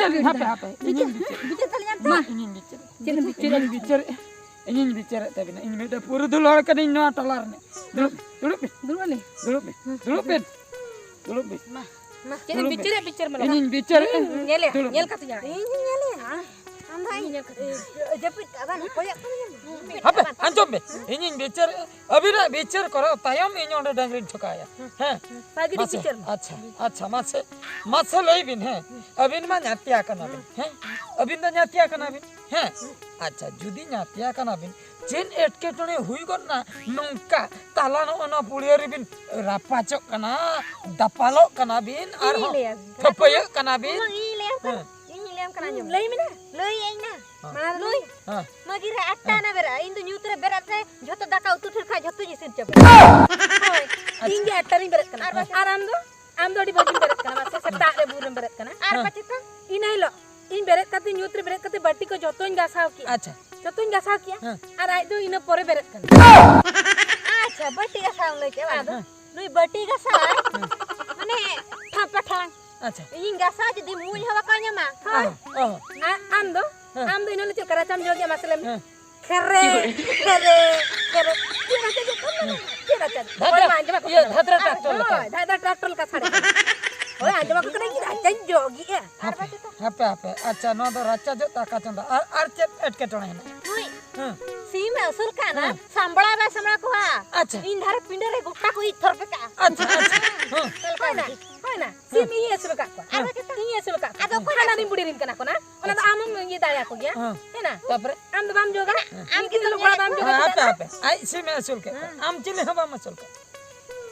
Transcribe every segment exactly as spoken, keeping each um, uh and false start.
ᱦᱟᱯᱮ, ᱦᱟᱯᱮ, ᱤᱧᱤᱧ ᱵᱤᱪᱟᱹᱨ᱾ ᱵᱤᱪᱟᱹᱨ ᱛᱟᱞᱤᱧᱟᱢ ᱛᱚ? ᱢᱟ, ᱤᱧᱤᱧ ᱵᱤᱪᱟᱹᱨ᱾ ᱪᱮᱫ ᱮᱢ ᱵᱤᱪᱟᱹᱨ? ᱤᱧᱤᱧ ᱵᱤᱪᱟᱹᱨ, ᱤᱧᱤᱧ ᱵᱤᱪᱟᱹᱨᱮᱫ ᱛᱟᱵᱤᱱᱟ᱾ ᱤᱧ ᱢᱤᱫᱴᱮᱱ ᱯᱩᱨᱩᱫᱷᱩᱞ ᱦᱚᱲ ᱠᱟᱹᱱᱟᱹᱧ ᱱᱚᱣᱟ ᱴᱚᱞᱟ ᱨᱤᱱᱤᱡ᱾ ᱫᱩᱲᱩᱵ, ᱫᱩᱲᱩᱵ ᱵᱤᱱ, ᱫᱩᱲᱩᱵ ᱟᱹᱞᱤᱧ? ᱫᱩᱲᱩᱵ ᱵᱤᱱ, ᱫᱩᱲᱩᱵ ᱵᱤᱱ, ᱫᱩᱲᱩᱵ ᱵᱤᱱ᱾ ᱢᱟ, ᱢᱟ᱾ ᱪᱮᱫ ᱮᱢ ᱫᱩᱲᱩᱵ ᱵᱤᱱ᱾ ᱵᱤᱪᱟᱹᱨᱮᱫ, ᱵᱤᱪᱟᱹᱨ ᱢᱮ ᱞᱟᱦᱟ᱾ ᱤᱧᱤᱧ ᱵᱤᱪᱟᱹᱨᱮᱫ᱾ ᱤᱧ ᱧᱮᱞᱮᱭᱟ, ᱫᱩᱲᱩᱵ ᱧᱮᱞ ᱵᱤᱱ᱾ ᱠᱟᱛᱮᱧ ᱟᱲᱟᱜ᱾ ᱤᱧ ᱦᱚᱸᱧ ᱧᱮᱞᱮᱭᱟ᱾ ᱟᱢ ᱫᱚ ᱤᱧ ᱧᱮᱞ ᱠᱟᱛᱮ᱾ ᱡᱟᱹᱯᱤᱫ ᱠᱟᱜ ᱵᱟᱝ, ᱠᱚᱭᱚᱜ ᱠᱟᱹᱫᱤᱧᱟᱢ᱾ ᱦᱟᱯᱮ, ᱟᱸᱡᱚᱢ ᱵᱤᱱ᱾ ᱤᱧᱤᱧ ᱵᱤᱪᱟᱹᱨ, ᱟᱹᱵᱤᱱᱟᱜ ᱵᱤᱪᱟᱹᱨ ᱠᱚᱨᱟᱣ ᱛᱟᱭᱚᱢ ᱤᱧ ᱚᱸᱰᱮ ᱰᱟᱝᱨᱤᱧ ᱴᱷᱚᱠᱟᱣᱮᱭᱟ᱾ ᱦᱮᱸ? ᱵᱷᱟᱜᱤ ᱴᱷᱤᱠ ᱢᱟᱥᱮ, ᱵᱤᱪᱟᱹᱨ ᱢᱮ᱾ ᱟᱪᱪᱷᱟ, ᱟᱪᱪᱷᱟ, ᱢᱟᱥᱮ, ᱢᱟᱥᱮ ᱞᱟᱹᱭ ᱵᱤᱱ, ᱦᱮᱸ? ᱟᱹᱵᱤᱱ ᱢᱟ ᱧᱟᱛᱭᱟ ᱠᱟᱱᱟ ᱵᱤᱱ, ᱦᱮᱸ? ᱟᱹᱵᱤᱱ ᱫᱚ ᱧᱟᱛᱭᱟ ᱠᱟᱱᱟ ᱵᱤᱱ, ᱦᱮᱸ? ᱟᱪᱪᱷᱟ, ᱡᱩᱫᱤ ᱧᱟᱛᱭᱟ ᱠᱟᱱᱟ ᱵᱤᱱ, ᱪᱮᱫ ᱮᱴᱠᱮᱴᱚᱬᱮ ᱦᱩᱭ ᱜᱚᱫ ᱱᱟ ᱱᱚᱝᱠᱟ ᱛᱟᱞᱟ ᱱᱚᱜᱼᱚ ᱱᱚᱣᱟ ᱯᱩᱲᱤᱭᱟᱹ ᱨᱮᱵᱤᱱ ᱨᱟᱯᱟᱪᱚᱜ ᱠᱟᱱᱟ, ᱫᱟᱯᱟᱞᱚᱜ ᱠᱟᱱᱟ ᱵᱤᱱ, ᱤᱧᱤᱧ ᱟᱨᱦᱚᱸ ᱞᱟᱹᱭᱟ ᱵᱤᱱ᱾ ᱴᱷᱟᱹᱯᱟᱹᱭᱟᱹᱜ ᱠᱟᱱᱟ ᱵᱤᱱ? ᱵᱟᱝ, ᱤᱧᱤᱧ ᱞᱟᱹᱭᱟᱢ ᱠᱟᱱᱟ᱾ ᱦᱮᱸ᱾ ᱤᱧᱤᱧ ᱞᱟᱹᱭᱟᱢ ᱠᱟᱱᱟ, ᱟᱸᱡᱚᱢ ᱢᱮ᱾ ᱞᱟᱹᱭ ᱢᱮ ᱱᱟ᱾ ᱦᱮᱸ᱾ ᱢᱟᱲᱟᱝ ᱱᱩᱭ ᱦᱮᱸ᱾ ᱢᱟᱹᱜᱤ ᱨᱮ ᱟᱴᱴᱟ ᱦᱮᱸ᱾ ᱱᱟ ᱵᱮᱨᱮᱫ, ᱤᱧ ᱫᱚ ᱧᱩᱛ ᱨᱮ ᱵᱮᱨᱮᱫ ᱨᱮ ᱡᱷᱚᱛᱚ ᱫᱟᱠᱟ ᱩᱛᱩ ᱴᱷᱮᱨ ᱠᱷᱟᱡ ᱡᱷᱚᱛᱚᱧ ᱤᱥᱤᱱ ᱪᱟᱵᱟᱭᱟ᱾ ᱦᱳᱭ᱾ ᱟᱪᱪᱷᱟ᱾ ᱤᱧ ᱜᱮ ᱟᱴᱴᱟ ᱨᱤᱧ ᱵᱮᱨᱮᱫ ᱠᱟᱱᱟ᱾ ᱟᱨ ᱵᱟᱝ ᱟᱨ ᱟᱢ ᱫᱚ? ᱟᱢ ᱫᱚ ᱟᱹᱰᱤ ᱵᱷᱟᱹᱜᱤᱢ ᱵᱮᱨᱮᱫ ᱠᱟᱱᱟ, ᱢᱟᱥᱮ ᱥᱮᱛᱟᱜ ᱨᱮ ᱵᱷᱳᱨ ᱨᱮᱢ ᱵᱮᱨᱮᱫ ᱠᱟᱱᱟ᱾ ᱟᱨ ᱦᱮᱸ᱾ ᱯᱟᱪᱮ ᱛᱚ? ᱤᱱᱟᱹ ᱦᱤᱞᱳᱜ ᱤᱧ ᱵᱮᱨᱮᱫ ᱠᱟᱛᱮ, ᱧᱩᱛ ᱨᱮ ᱵᱮᱨᱮᱫ ᱠᱟᱛᱮ ᱵᱟᱹᱴᱤ ᱠᱚ ᱡᱷᱚᱛᱚᱧ ᱜᱟᱥᱟᱣ ᱠᱮᱜᱼᱟ᱾ ᱟᱪᱪᱷᱟ᱾ ᱡᱷᱚᱛᱚᱧ ᱜᱟᱥᱟᱣ ᱠᱮᱜᱼᱟ᱾ ᱦᱮᱸ᱾ ᱟᱨ ᱟᱡ ᱫᱚ ᱤᱱᱟᱹ ᱯᱚᱨᱮ ᱵᱮᱨᱮᱫ ᱠᱟᱱᱟ᱾ ᱟᱪᱪᱷᱟ, ᱵᱟᱹᱴᱤ ᱜᱟᱥᱟᱣ ᱮᱢ ᱞᱟᱹᱭ ᱠᱮᱜᱼᱟ ᱵᱟᱝ? ᱟᱫᱚ ᱦᱮᱸ᱾ ᱱᱩᱭ ᱵᱟᱹᱴᱤ ᱜᱟᱥᱟᱣ ᱦᱮᱸ᱾ ᱢᱟᱱᱮ ᱴᱷᱟᱯᱟ ᱴᱷᱟᱝ᱾ ᱟᱪᱪᱷᱟ᱾ ᱤᱧᱤᱧ ᱜᱟᱥᱟᱣ ᱡᱩᱫᱤ ᱢᱩᱸᱡ ᱦᱚᱸ ᱵᱟᱠᱚ ᱟᱸᱡᱚᱢᱟ᱾ ᱦᱳᱭ᱾ ᱚ, ᱚ᱾ ᱟ-, ᱟᱢ ᱫᱚ? ᱦᱮᱸ᱾ ᱟᱢ ᱫᱚ ᱤᱱᱟᱹ ᱦᱤᱞᱳᱜ ᱪᱮᱫ ᱞᱮᱠᱟ ᱨᱟᱪᱟᱢ ᱡᱚᱜᱮᱜᱼᱟ ᱢᱟᱥᱮ ᱞᱟᱹᱭ ᱢᱮ? ᱦᱮᱸ᱾ ᱠᱷᱮᱨᱮ, ᱠᱷᱮᱨᱮ, ᱠᱷᱮᱨᱮ᱾ ᱪᱮᱫ ᱨᱟᱪᱟ ᱡᱚᱜ ᱠᱟᱱᱟ? ᱦᱮᱸ᱾ ᱪᱮᱫ ᱨᱟᱪᱟ? ᱫᱷᱟᱫᱨᱟ, ᱦᱚᱲ ᱢᱟ ᱟᱸᱡᱚᱢ ᱟᱠᱚ ᱤᱭᱟᱹ, ᱠᱟᱱᱟ᱾ ᱫᱷᱟᱫᱨᱟ ᱴᱨᱟᱠᱴᱚᱨ ᱞᱮᱠᱟ᱾ ᱦᱳᱭ, ᱫᱷᱟᱫᱨᱟ ᱴᱨᱟᱠᱴᱚᱨ ᱞᱮᱠᱟ ᱥᱟᱰᱮ ᱠᱟᱱᱟ᱾ ᱦᱳᱭ, ᱟᱸᱡᱚᱢ ᱟᱠᱚ ᱠᱟᱱᱟ, ᱤᱧ ᱨᱟᱪᱟᱧ ᱡᱚᱜᱮᱜᱼᱟ᱾ ᱦᱟᱯᱮ, ᱦᱟᱯᱮ, ᱦᱟᱯᱮ᱾ ᱟᱪᱪᱷᱟ, ᱱᱚᱣᱟ ᱫᱚ ᱨᱟᱪᱟ ᱡᱚᱜ ᱫᱟᱠᱟ ᱪᱚᱸᱫᱟ᱾ ᱟᱨ, ᱟᱨ ᱪᱮᱫ ᱮᱴᱠᱮᱴᱚᱬᱮ ᱦᱮᱱᱟᱜᱼᱟ? ᱱᱩᱭ ᱦᱮᱸ᱾ ᱥᱤᱢᱮ ᱟᱹᱥᱩᱞ ᱠᱟᱜ ᱱᱟ, ᱦᱮᱸ᱾ ᱥᱟᱢᱵᱲᱟᱣ ᱵᱟᱭ ᱥᱟᱢᱵᱲᱟᱣ ᱠᱚᱣᱟ᱾ ᱟᱪᱪᱷᱟ᱾ ᱤᱧ ᱫᱷᱟᱨᱮ ᱯᱤᱸᱰᱟᱹ ᱨᱮ ᱜᱚᱴᱟ ᱠᱚ ᱤᱡ ᱛᱷᱚᱨ ᱯᱮ ᱠᱟᱜᱼᱟ᱾ ᱟᱪᱪᱷᱟ, ᱟᱪᱪᱷᱟ᱾ ᱦᱮᱸ᱾ ᱦᱳᱭ ᱱᱟ, ᱦᱳᱭ ᱱᱟ᱾ ᱥᱤᱢ ᱦᱮᱸ᱾ ᱤᱧ ᱟᱹᱥᱩᱞ ᱟᱠᱟᱫ ᱠᱚᱣᱟ᱾ ᱦᱮᱸ᱾ ᱤᱧ ᱟᱹᱥᱩᱞ ᱟᱠᱟᱫ ᱠᱚᱣᱟ᱾ ᱟᱫᱚ ᱚᱠᱚᱭ ᱦᱟᱱᱟ ᱟᱹᱥᱩᱞ? ᱨᱤᱱ ᱵᱩᱲᱤ ᱨᱤᱱ ᱠᱟᱱᱟ ᱠᱚ ᱱᱟ᱾ ᱚᱱᱟ ᱫᱚ ᱟᱪᱪᱷᱟ᱾ ᱟᱢᱮᱢ ᱤᱭᱟᱹ ᱫᱟᱲᱮᱭᱟᱠᱚ ᱜᱮᱭᱟ᱾ ᱦᱮᱸ᱾ ᱦᱮᱸ ᱱᱟ? ᱛᱟᱯᱚᱨᱮ? ᱟᱢ ᱫᱚ ᱵᱟᱢ ᱡᱚᱜᱟ? ᱦᱮᱸ᱾ ᱟᱢ ᱢᱤᱫ ᱫᱤᱱ ᱦᱤᱞᱳᱜ ᱜᱚᱲᱟ ᱵᱟᱢ ᱡᱚᱜᱟ ᱦᱮᱸ, ᱪᱮᱫᱟᱜ ᱦᱟᱯᱮ, ᱱᱟ? ᱦᱟᱯᱮ᱾ ᱟᱡ ᱥᱤᱢᱮ ᱟᱹᱥᱩᱞ ᱠᱮᱫ ᱠᱚᱣᱟ᱾ ᱦᱮᱸ᱾ ᱟᱢ ᱪᱤᱞᱤ ᱦᱚᱸ ᱵᱟᱢ ᱟᱹᱥᱩᱞ ᱠᱚᱣᱟ᱾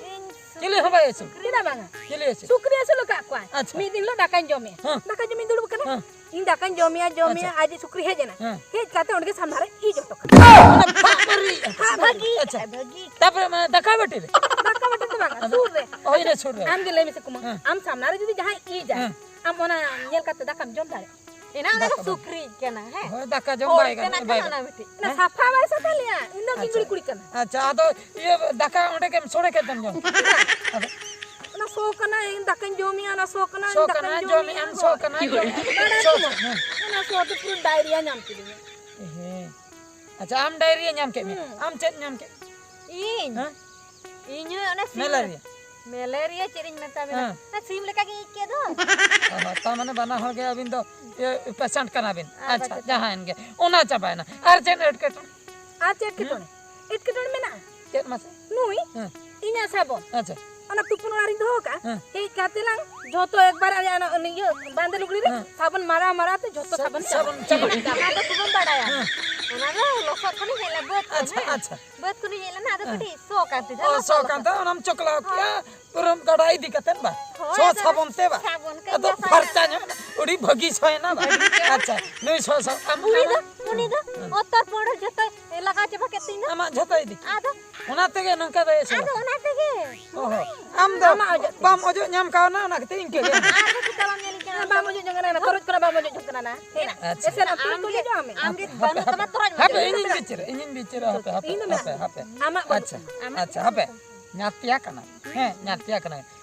ᱤᱧ ᱪᱤᱞᱤ ᱦᱚᱸ ᱵᱟᱭ ᱟᱹᱥᱩᱞ᱾ ᱪᱮᱫᱟᱜ ᱵᱟᱝᱟ? ᱪᱤᱞᱤ ᱟᱹᱥᱩᱞ? ᱥᱩᱠᱨᱤ ᱟᱹᱥᱩᱞ ᱟᱠᱟᱫ ᱠᱚᱣᱟᱭ᱾ ᱟᱪᱪᱷᱟ᱾ ᱢᱤᱫ ᱫᱤᱱ ᱦᱤᱞᱳᱜ ᱫᱟᱠᱟᱧ ᱡᱚᱢᱮᱜᱼᱟ᱾ ᱦᱮᱸ᱾ ᱫᱟᱠᱟ ᱡᱚᱢᱤᱧ ᱫᱩᱲᱩᱵ ᱟᱠᱟᱱᱟ᱾ ᱦᱮᱸ᱾ ᱤᱧ ᱫᱟᱠᱟᱧ ᱡᱚᱢᱮᱜᱼᱟ, ᱡᱚᱢᱮᱜᱼᱟ, ᱟᱪᱪᱷᱟ᱾ ᱟᱡ ᱥᱩᱠᱨᱤ ᱦᱮᱡ ᱮᱱᱟ᱾ ᱦᱮᱸ᱾ ᱦᱮᱡ ᱠᱟᱛᱮ ᱚᱸᱰᱮ ᱜᱮ ᱥᱟᱢᱱᱟ ᱨᱮ ᱤᱡ ᱦᱚᱴᱚ ᱠᱟᱜᱼᱟ᱾ ᱢᱟᱱᱮ ᱯᱷᱟᱜ ᱵᱟᱹᱨᱤᱡ᱾ ᱯᱷᱟᱜ ᱵᱷᱟᱹᱜᱤ, ᱟᱪᱪᱷᱟ᱾ ᱵᱷᱟᱹᱜᱤ᱾ ᱛᱟᱯᱚᱨᱮ ᱢᱟᱱᱮ ᱫᱟᱠᱟ ᱵᱟᱹᱴᱤ ᱨᱮ? ᱫᱟᱠᱟ ᱵᱟᱹᱴᱤ ᱫᱚ ᱵᱟᱝᱟ, ᱟᱫᱚ ᱥᱩᱨ ᱨᱮ᱾ ᱦᱳᱭ, ᱤᱱᱟᱹ ᱥᱩᱨ ᱨᱮ᱾ ᱟᱢ ᱜᱮ ᱞᱟᱹᱭ ᱢᱮᱥᱮ ᱠᱩᱢᱟᱹᱝ, ᱦᱮᱸ᱾ ᱟᱢ ᱥᱟᱢᱱᱟ ᱨᱮ ᱡᱩᱫᱤ ᱡᱟᱦᱟᱸᱭ ᱤᱡᱟ, ᱦᱮᱸ᱾ ᱟᱢ ᱚᱱᱟ ᱧᱮᱞ ᱠᱟᱛᱮ ᱫᱟᱠᱟᱢ ᱡᱚᱢ ᱫᱟᱲᱮᱭᱟᱜᱼᱟ? ᱮᱱᱟ ᱚᱱᱟ ᱫᱚ ᱫᱟᱠᱟ ᱵᱟᱹᱴᱤ᱾ ᱥᱩᱠᱨᱤ ᱠᱟᱱᱟ, ᱦᱮᱸ? ᱦᱳᱭ, ᱫᱟᱠᱟ ᱡᱚᱢ ᱦᱚᱲ ᱵᱟᱭ ᱜᱟᱱᱚᱜ, ᱠᱟᱱᱟ ᱵᱟᱭ ᱠᱟᱱᱟ ᱜᱟᱱᱚᱜ᱾ ᱚᱱᱟ ᱢᱤᱫᱴᱤᱡ᱾ ᱚᱱᱟ ᱦᱮᱸ? ᱥᱟᱯᱷᱟ ᱵᱟᱭ ᱥᱟᱯᱷᱟ ᱞᱮᱭᱟ, ᱤᱧ ᱫᱚ ᱟᱪᱪᱷᱟ᱾ ᱜᱤᱧᱡᱩᱲᱤ ᱠᱩᱲᱤ ᱠᱟᱱᱟ᱾ ᱟᱪᱪᱷᱟ, ᱟᱫᱚ ᱤᱭᱟᱹ ᱫᱟᱠᱟ ᱚᱸᱰᱮ ᱜᱮᱢ ᱥᱚᱲᱮ ᱠᱮᱫ ᱛᱮᱢ ᱡᱚᱢ ᱠᱮᱫᱟ? ᱟᱫᱚ ᱚᱱᱟ ᱥᱚ ᱠᱟᱱᱟ, ᱤᱧ ᱫᱟᱠᱟᱧ ᱡᱚᱢᱮᱜᱼᱟ, ᱚᱱᱟ ᱥᱚ ᱠᱟᱱᱟ, ᱤᱧ ᱥᱚ ᱫᱟᱠᱟᱧ ᱠᱟᱱᱟ, ᱡᱚᱢᱮᱜᱼᱟ, ᱡᱚᱢᱮᱜᱼᱟᱢ, ᱦᱳᱭ᱾ ᱥᱚ ᱠᱟᱱᱟ, ᱡᱚᱢᱮᱜᱼᱟᱢ᱾ ᱵᱟᱲᱟᱭ ᱥᱚ ᱠᱟᱱᱟ᱾ ᱠᱟᱱᱟ᱾ ᱚᱱᱟ ᱥᱚ ᱛᱮ ᱯᱩᱨᱟᱹ ᱰᱟᱭᱨᱤᱭᱟ ᱧᱟᱢ ᱠᱤᱫᱤᱧᱟ᱾ ᱦᱮᱸ᱾ ᱟᱪᱪᱷᱟ, ᱟᱢ ᱰᱟᱭᱨᱤᱭᱟ ᱧᱟᱢ ᱠᱮᱫ ᱢᱮᱭᱟ? ᱦᱩᱸ᱾ ᱟᱢ ᱪᱮᱫ ᱧᱟᱢ ᱠᱮᱫ? ᱤᱧ? ᱦᱮᱸ? ᱤᱧ ᱦᱚᱸ ᱚᱱᱮ ᱥᱤᱢ ᱢᱮᱞᱟᱨᱤᱭᱟ? ᱢᱮᱞᱮᱨᱤᱭᱟ ᱪᱮᱫ ᱤᱧ ᱢᱮᱛᱟ ᱵᱮᱱᱟ? ᱦᱮᱸ᱾ ᱚᱱᱟ ᱥᱤᱢ ᱞᱮᱠᱟ ᱜᱤᱧ ᱟᱹᱭᱠᱟᱹᱣ ᱫᱚ᱾ ᱚ, ᱛᱟᱨ ᱢᱟᱱᱮ ᱵᱟᱱᱟ ᱦᱚᱲ ᱜᱮ ᱟᱹᱵᱤᱱ ᱫᱚ, ᱤᱭᱟᱹ, patient ᱠᱟᱱᱟ ᱵᱤᱱ᱾ ᱟᱨ ᱟᱪᱪᱷᱟ, ᱵᱟᱪᱚ᱾ ᱡᱟᱦᱟᱸᱭᱮᱱ ᱜᱮ᱾ ᱚᱱᱟ ᱪᱟᱵᱟᱭᱮᱱᱟ᱾ ᱟᱨ ᱪᱮᱫ ᱮᱴᱠᱮᱴᱚᱬᱮ? ᱟᱨ ᱪᱮᱫ ᱮᱴᱠᱮᱴᱚᱬᱮ? ᱦᱩᱸ? ᱮᱴᱠᱮᱴᱚᱬᱮ ᱢᱮᱱᱟᱜᱼᱟ? ᱪᱮᱫ ᱢᱟᱥᱮ? ᱱᱩᱭ, ᱦᱮᱸ᱾ ᱤᱧᱟᱹᱜ ᱥᱟᱵᱚᱱ᱾ ᱟᱪᱪᱷᱟ᱾ ᱚᱱᱟ ᱛᱩᱯᱩᱱ ᱚᱲᱟᱜ ᱨᱤᱧ ᱫᱚᱦᱚ ᱠᱟᱜᱼᱟ᱾ ᱦᱮᱸ᱾ ᱦᱮᱡ ᱠᱟᱛᱮ ᱞᱟᱝ ᱡᱷᱚᱛᱚ ᱮᱠᱵᱟᱨᱮ ᱚᱱᱟ ᱤᱭᱟᱹ ᱵᱟᱸᱫᱮ ᱞᱩᱜᱽᱲᱤ ᱨᱮ ᱦᱮᱸ᱾ ᱥᱟᱵᱚᱱ ᱢᱟᱨᱟᱣ ᱢᱟᱨᱟᱣ ᱛᱮ ᱡᱷᱚᱛᱚ ᱥᱟ-, ᱥᱟᱵᱚᱱ ᱪᱟᱵᱟ᱾ ᱥᱟᱵᱚᱱ ᱪᱟᱵᱟ᱾ ᱚᱱᱟ ᱫᱚ ᱛᱩᱯᱩᱱ ᱵᱟᱲᱟᱭᱟ᱾ ᱦᱮᱸ᱾ ᱚᱱᱟ ᱫᱚ ᱞᱚᱥᱚᱫ ᱠᱷᱚᱱᱤᱧ ᱦᱮᱡ ᱞᱮᱱᱟ, ᱵᱟᱹᱫᱽ ᱠᱷᱚᱱ, ᱟᱪᱪᱷᱟ, ᱦᱮᱸ᱾ ᱟᱪᱪᱷᱟ᱾ ᱵᱟᱹᱫᱽ ᱠᱷᱚᱱᱤᱧ ᱦᱮᱡ ᱞᱮᱱᱟ, ᱟᱫᱚ ᱦᱮᱸ᱾ ᱠᱟᱹᱴᱤᱡ ᱥᱚ ᱠᱟᱱ ᱛᱤᱧ ᱚ, ᱛᱟᱦᱮᱸᱫ, ᱥᱚ ᱞᱚᱥᱚᱫ ᱠᱟᱱ ᱞᱚᱥᱚᱫ᱾ ᱛᱟᱦᱮᱸᱫ, ᱚᱱᱟᱢ ᱪᱚᱠᱞᱟᱣ ᱠᱮᱜᱼᱟ, ᱦᱳᱭ᱾ ᱯᱩᱨᱟᱹᱢ ᱜᱟᱰᱟ ᱤᱫᱤ ᱠᱟᱛᱮᱫ ᱵᱟ? ᱦᱳᱭ, ᱥᱚ ᱟᱫᱚ ᱥᱟᱵᱚᱱ ᱛᱮ ᱵᱟ? ᱥᱟᱵᱚᱱ ᱠᱚᱧ ᱟᱫᱚ ᱜᱷᱟᱥᱟᱣ ᱯᱷᱟᱨᱪᱟ ᱠᱟᱜᱼᱟ᱾ ᱧᱚᱜ ᱮᱱᱟ, ᱟᱹᱰᱤ ᱵᱷᱟᱹᱜᱤ ᱥᱚᱭᱮᱱᱟ ᱵᱟ? ᱟᱹᱰᱤ ᱪᱮᱦᱨᱟ᱾ ᱟᱪᱪᱷᱟ, ᱱᱩᱭ ᱥᱚ, ᱥᱚ, ᱟᱢ, ᱩᱱᱤ ᱫᱚ, ᱟᱢᱟᱜ? ᱩᱱᱤ ᱫᱚ ᱦᱮᱸ᱾ ᱚᱛᱚᱨ ᱯᱚᱸᱰᱚᱨ ᱡᱚᱛᱚᱭ ᱞᱟᱜᱟᱣ ᱪᱟᱵᱟ ᱠᱮᱫ ᱛᱤᱧ ᱫᱚ᱾ ᱟᱢᱟᱜ ᱡᱷᱚᱛᱚ ᱤᱫᱤ ᱠᱮᱫ᱾ ᱟᱫᱚ? ᱚᱱᱟ ᱛᱮᱜᱮ ᱱᱚᱝᱠᱟ ᱫᱚ ᱮᱥᱮᱞ ᱟᱫᱚ ᱟᱠᱟᱱᱟ᱾ ᱚᱱᱟ ᱛᱮᱜᱮ᱾ ᱚᱦᱚ, ᱟᱢ ᱫᱚ ᱟᱢᱟᱜ ᱚᱡᱚᱜ ᱛᱮ᱾ ᱵᱟᱢ ᱚᱡᱚᱜ ᱧᱟᱢ ᱠᱟᱣᱱᱟ, ᱚᱱᱟ ᱠᱷᱟᱹᱛᱤᱨ ᱤᱧ ᱠᱟᱹᱭ ᱟᱨ ᱫᱚ ᱪᱮᱫᱟᱜ ᱵᱟᱢ ᱧᱮᱞᱤᱧ ᱠᱟᱱᱟ? ᱵᱟᱢ ᱚᱡᱚᱜ ᱡᱚᱝ ᱠᱟᱱᱟ, ᱛᱚᱨᱚᱡ ᱠᱷᱚᱱᱟᱜ ᱵᱟᱢ ᱚᱡᱚᱜ ᱡᱚᱝ ᱠᱟᱱᱟ ᱱᱟ᱾ ᱦᱮᱸ᱾ ᱟᱪᱪᱷᱟ᱾ ᱮᱥᱮᱞ ᱟᱢ ᱛᱚᱨᱚᱡ ᱠᱚ ᱚᱡᱚᱜ ᱟᱢᱮ? ᱟᱢ ᱜᱮ ᱵᱟᱝ ᱦᱟᱯᱮ, ᱫᱚ ᱛᱟᱢᱟ ᱛᱚᱨᱚᱡ ᱦᱟᱯᱮ, ᱢᱚᱡᱚᱜ ᱤᱧᱤᱧ ᱠᱟᱱᱟ᱾ ᱵᱤᱪᱟᱹᱨᱟ, ᱤᱧᱤᱧ ᱵᱤᱪᱟᱹᱨᱟ, ᱦᱟᱯᱮ, ᱦᱟᱯᱮ, ᱤᱧ ᱫᱚ ᱦᱟᱯᱮ, ᱢᱮᱱᱟᱜ ᱦᱟᱯᱮ᱾ ᱛᱤᱧᱟ᱾ ᱟᱢᱟᱜ ᱵᱟᱹᱱᱩᱜ ᱟᱪᱪᱷᱟ, ᱛᱟᱢᱟ᱾ ᱟᱪᱪᱷᱟ, ᱦᱟᱯᱮ᱾ ᱧᱟᱛᱭᱟ ᱠᱟᱱᱟ᱾ ᱦᱮᱸ, ᱧᱟᱛᱭᱟ ᱠᱟᱱᱟ᱾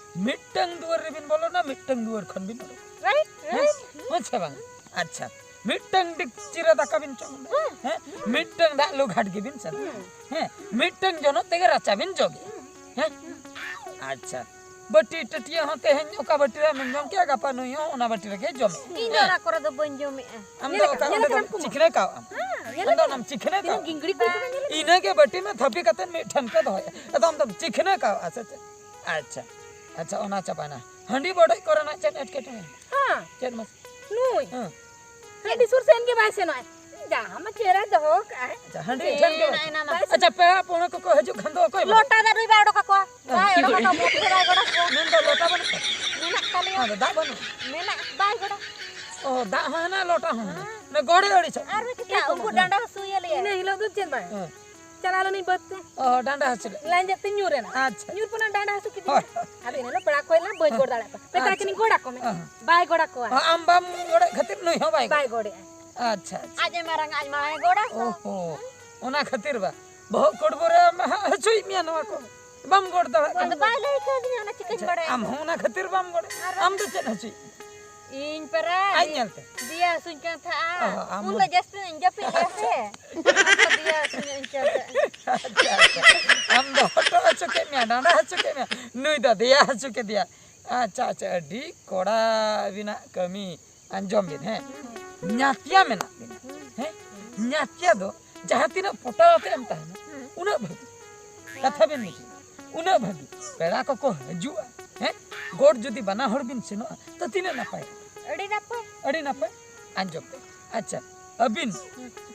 ᱢᱤᱫᱴᱟᱝ ᱫᱩᱣᱟᱹᱨ ᱨᱮᱵᱤᱱ ᱵᱚᱞᱚᱱᱟ, ᱢᱤᱫᱴᱟᱝ ᱫᱩᱣᱟᱹᱨ ᱠᱷᱚᱱ ᱵᱤᱱ ᱩᱰᱩᱠ᱾ Right, right. ᱦᱮᱸ? ᱵᱩᱡᱽ ᱥᱮ ᱵᱟᱝ? ᱟᱪᱪᱷᱟ, ᱢᱤᱫᱴᱟᱝ ᱰᱮᱠᱪᱤ ᱨᱮ ᱫᱟᱠᱟ ᱵᱤᱱ ᱪᱚᱸᱫᱟ᱾ ᱦᱮᱸ? ᱢᱤᱫᱴᱟᱝ ᱫᱟᱜ ᱞᱩ ᱜᱷᱟᱴ ᱜᱮᱵᱤᱱ ᱥᱟᱵᱟ᱾ ᱦᱮᱸ? ᱢᱤᱫᱴᱟᱝ ᱡᱚᱱᱚᱜ ᱛᱮᱜᱮ ᱨᱟᱪᱟ ᱵᱤᱱ ᱡᱚᱜᱟ᱾ ᱦᱮᱸ? ᱟᱪᱪᱷᱟ, ᱵᱟᱹᱴᱤ ᱴᱟᱹᱴᱭᱟᱹ ᱦᱚᱸ ᱛᱮᱦᱮᱧ ᱚᱠᱟ ᱵᱟᱹᱴᱤ ᱨᱮ ᱟᱢᱮᱢ ᱡᱚᱢ ᱠᱮᱜᱼᱟ, ᱜᱟᱯᱟ ᱱᱩᱭ ᱦᱚᱸ ᱚᱱᱟ ᱵᱟᱹᱴᱤ ᱨᱮᱜᱮ ᱡᱚᱢ᱾ ᱤᱧ ᱫᱚ ᱦᱮᱸ? ᱚᱱᱟ ᱠᱚᱨᱮ ᱫᱚ ᱵᱟᱹᱧ ᱡᱚᱢᱮᱜᱼᱟ᱾ ᱟᱢ ᱫᱚ ᱧᱮᱞ ᱚᱠᱟ ᱟᱠᱟᱫ, ᱧᱮᱞ ᱚᱸᱰᱮ ᱟᱠᱟᱫᱟᱢ ᱫᱚᱢ ᱠᱩᱢᱟ? ᱪᱤᱠᱷᱱᱟᱹ ᱠᱟᱣᱜᱼᱟ? ᱦᱮᱸ, ᱧᱮᱞ ᱟᱢ ᱫᱚ ᱟᱠᱟᱫᱟᱢ᱾ ᱚᱱᱟᱢ ᱪᱤᱠᱷᱱᱟᱹ ᱛᱤᱱᱟᱹᱜ ᱠᱟᱣᱜᱼᱟ? ᱜᱤᱝᱜᱲᱤ ᱜᱤᱝᱜᱲᱤ ᱠᱚ ᱧᱮᱞ ᱟᱠᱟᱫᱟ? ᱤᱱᱟᱹ ᱜᱮ ᱵᱟᱹᱴᱤ ᱢᱟ ᱛᱷᱟᱹᱯᱤ ᱠᱟᱛᱮ ᱢᱤᱫ ᱴᱷᱮᱱ ᱯᱮ ᱫᱚᱦᱚᱭᱟ᱾ ᱟᱫᱚ ᱟᱢ ᱫᱚᱢ ᱪᱤᱠᱷᱱᱟᱹ ᱠᱟᱣᱜᱼᱟ ᱥᱮ ᱪᱮᱫ? ᱟᱪᱪᱷᱟ, ᱟᱪᱪᱷᱟ, ᱚᱱᱟ ᱪᱟᱵᱟᱭᱮᱱᱟ᱾ ᱦᱟᱺᱰᱤ ᱵᱚᱰᱚᱡ ᱠᱚᱨᱮᱱᱟᱜ ᱪᱮᱫ ᱮᱴᱠᱮᱴᱚᱬᱮ? ᱦᱮᱸ᱾ ᱪᱮᱫ ᱢᱟᱥᱮ? ᱱᱩᱭ᱾ ᱦᱮᱸ᱾ ᱦᱟᱺᱰᱤ ᱥᱩᱨ ᱥᱮᱱ ᱜᱮ ᱵᱟᱭ ᱥᱮᱱᱚᱜᱼᱟ᱾ ᱡᱟᱦᱟᱸ ᱢᱟ ᱪᱮᱦᱨᱟ ᱫᱚᱦᱚ ᱠᱟᱜᱼᱟᱭ᱾ ᱟᱪᱪᱷᱟ, ᱦᱟᱺᱰᱤ ᱴᱷᱮᱱ ᱜᱮ ᱵᱟᱭ ᱮᱱᱟ ᱢᱟ᱾ ᱥᱮᱱᱚᱜᱼᱟ᱾ ᱟᱪᱪᱷᱟ, ᱯᱮᱲᱟ ᱯᱟᱹᱲᱦᱟᱹ ᱠᱚᱠᱚ ᱦᱤᱡᱩᱜ ᱠᱷᱟᱱ ᱫᱚ ᱚᱠᱚᱭ ᱵᱟᱲᱟᱭ? ᱞᱚᱴᱟ ᱫᱟᱜ ᱨᱩᱭ ᱵᱟᱭ ᱚᱰᱚᱠ ᱟᱠᱚᱣᱟ᱾ ᱦᱮᱸ᱾ ᱵᱟᱭ ᱚᱰᱚᱠ ᱟᱠᱚᱣᱟ, ᱢᱚᱛ ᱜᱮ ᱵᱟᱭ ᱜᱚᱰᱟ ᱠᱚᱣᱟ᱾ ᱢᱮᱱᱫᱚ ᱞᱚᱴᱟ ᱵᱟᱹᱱᱩᱜ ᱛᱟᱠᱚᱣᱟ? ᱢᱮᱱᱟᱜ ᱛᱟᱞᱮᱭᱟ᱾ ᱟᱫᱚ ᱫᱟᱜ ᱵᱟᱹᱱᱩᱜᱼᱟ? ᱢᱮᱱᱟᱜ, ᱵᱟᱭ ᱜᱚᱰᱟ᱾ ᱚ, ᱫᱟᱜ ᱦᱚᱸ ᱦᱮᱱᱟᱜ, ᱞᱚᱴᱟ ᱦᱚᱸ ᱦᱮᱱᱟᱜ᱾ ᱦᱮᱸ᱾ ᱚᱱᱟ ᱜᱚᱲᱮ ᱟᱹᱲᱤᱥᱚᱜ ᱟᱨ ᱠᱟᱱᱟ᱾ ᱢᱤᱫ ᱠᱟᱛᱷᱟ, ᱩᱱᱠᱩ ᱦᱮᱸ᱾ ᱰᱟᱸᱰᱟ ᱦᱟᱹᱥᱩᱭᱟᱞᱮᱭᱟ᱾ ᱤᱱᱟᱹ ᱦᱤᱞᱳᱜ ᱫᱚ ᱪᱮᱫ ᱵᱟᱝ? ᱦᱮᱸ᱾ ᱪᱟᱞᱟᱣ ᱞᱮᱱᱟᱹᱧ ᱵᱟᱹᱫᱽ ᱛᱮ᱾ ᱚ, ᱰᱟᱸᱰᱟ ᱦᱟᱹᱥᱩ ᱞᱮᱫ ᱞᱟᱸᱡᱮᱫ ᱛᱮ ᱧᱩᱨ ᱮᱱᱟ᱾ ᱟᱪᱪᱷᱟ᱾ ᱧᱩᱨ ᱯᱚᱨᱮ ᱰᱟᱸᱰᱟ ᱦᱟᱹᱥᱩ ᱠᱤᱫᱤᱧᱟ᱾ ᱦᱳᱭ᱾ ᱟᱫᱚ ᱤᱱᱟᱹ ᱦᱤᱞᱳᱜ ᱯᱮᱲᱟ ᱠᱚ ᱦᱮᱡ ᱞᱮᱱᱟ, ᱵᱟᱹᱧ ᱜᱚᱲ ᱟᱪᱪᱷᱟ᱾ ᱫᱟᱲᱮᱭᱟᱜ ᱠᱚᱣᱟ᱾ ᱢᱮᱛᱟᱭ ᱦᱮᱸ᱾ ᱠᱟᱹᱱᱟᱹᱧ, "ᱜᱚᱲ ᱟᱠᱚ ᱢᱮ᱾" ᱦᱮᱸ᱾ ᱵᱟᱭ ᱜᱚᱲ ᱟᱠᱚᱣᱟ᱾ ᱦᱮᱸ, ᱟᱢ ᱵᱟᱢ ᱜᱚᱲᱮᱫ ᱠᱷᱟᱹᱛᱤᱨ ᱱᱩᱭ ᱦᱚᱸ ᱵᱟᱭ ᱵᱟᱭ ᱜᱚᱲ᱾ ᱜᱚᱲᱮᱜᱼᱟ᱾ ᱟᱪᱪᱷᱟ, ᱟᱪᱪᱷᱟ᱾ ᱟᱡ ᱮ ᱢᱟᱨᱟᱝ, ᱟᱡ ᱢᱟᱨᱟᱝ ᱮ ᱜᱚᱲ ᱟᱠᱚᱣᱟ᱾ ᱳᱦᱳ, ᱚᱱᱟ ᱠᱷᱟᱹᱛᱤᱨ ᱵᱟ᱾ ᱵᱚᱦᱚᱜ ᱠᱩᱲᱵᱩ ᱨᱮ ᱦᱟᱹᱥᱩᱭᱮᱫ ᱢᱮᱭᱟ ᱱᱚᱣᱟ ᱠᱚ᱾ ᱵᱟᱢ ᱜᱚᱲ ᱫᱟᱲᱮᱭᱟᱜ ᱠᱟᱱᱟ᱾ ᱟᱫᱚ ᱵᱟᱭ ᱞᱟᱹᱭ ᱠᱟᱣᱫᱤᱧᱟ, ᱚᱱᱟ ᱪᱤᱠᱟᱹᱧ ᱵᱟᱲᱟᱭᱟ? ᱟᱢ ᱦᱚᱸ ᱚᱱᱟ ᱠᱷᱟᱹᱛᱤᱨ ᱵᱟᱢ ᱜᱚᱲ᱾ ᱟᱢ ᱫᱚ ᱪᱮᱫ ᱦᱚᱪᱚᱭ? ᱤᱧ ᱯᱟᱨᱟ ᱟᱡ ᱧᱮᱞᱛᱮ᱾ ᱫᱮᱭᱟ ᱦᱟᱹᱥᱩᱧ ᱠᱟᱱ ᱛᱟᱦᱮᱸᱜᱼᱟ᱾ ᱚ, ᱟᱢ ᱩᱱ ᱫᱚ ᱫᱚ ᱡᱟᱹᱥᱛᱤ ᱧᱚᱜ ᱤᱧ ᱡᱟᱹᱯᱤᱫ ᱞᱮᱫᱟ ᱥᱮ᱾ ᱚᱱᱟᱛᱮ ᱫᱮᱭᱟ ᱦᱟᱹᱥᱩ ᱧᱚᱜ ᱤᱧ ᱟᱹᱭᱠᱟᱹᱣ ᱠᱮᱫ᱾ ᱟᱪᱪᱷᱟ, ᱟᱪᱪᱷᱟ᱾ ᱟᱢ ᱫᱚ ᱦᱚᱴᱚᱜ ᱦᱟᱹᱥᱩ ᱠᱮᱫ ᱢᱮᱭᱟ, ᱰᱟᱸᱰᱟ ᱦᱟᱹᱥᱩ ᱠᱮᱫ ᱢᱮᱭᱟ, ᱱᱩᱭ ᱫᱚ ᱫᱮᱭᱟ ᱦᱟᱹᱥᱩ ᱠᱮᱫᱮᱭᱟ᱾ ᱟᱪᱪᱷᱟ, ᱟᱪᱪᱷᱟ, ᱟᱹᱰᱤ ᱠᱚᱲᱟ ᱟᱹᱵᱤᱱᱟᱜ ᱠᱟᱹᱢᱤ᱾ ᱟᱸᱡᱚᱢ ᱵᱤᱱ, ᱦᱮᱸ? ᱧᱟᱛᱭᱟ ᱢᱮᱱᱟᱜ ᱵᱤᱱᱟ, ᱦᱮᱸ? ᱧᱟᱛᱭᱟ ᱫᱚ ᱡᱟᱦᱟᱸ ᱛᱤᱱᱟᱹᱜ ᱯᱚᱴᱟᱣ ᱟᱛᱮ ᱮᱢ ᱛᱟᱦᱮᱱᱟ, ᱩᱱᱟᱹᱜ ᱵᱷᱟᱹᱜᱤ᱾ ᱠᱟᱛᱷᱟ ᱵᱤᱱ ᱵᱩᱡᱷᱟᱹᱣᱟ, ᱩᱱᱟᱹᱜ ᱵᱷᱟᱹᱜᱤ᱾ ᱯᱮᱲᱟ ᱠᱚᱠᱚ ᱦᱤᱡᱩᱜᱼᱟ, ᱦᱮᱸ? ᱜᱚᱰ ᱡᱩᱫᱤ ᱵᱟᱱᱟ ᱦᱚᱲ ᱵᱤᱱ ᱥᱮᱱᱚᱜᱼᱟ, ᱛᱚ ᱛᱤᱱᱟᱹᱜ ᱱᱟᱯᱟᱭ? ᱟᱹᱰᱤ ᱱᱟᱯᱟᱭ᱾ ᱟᱹᱰᱤ ᱱᱟᱯᱟᱭ᱾ ᱟᱸᱡᱚᱢ ᱯᱮ᱾ ᱟᱪᱪᱷᱟ, ᱟᱹᱵᱤᱱ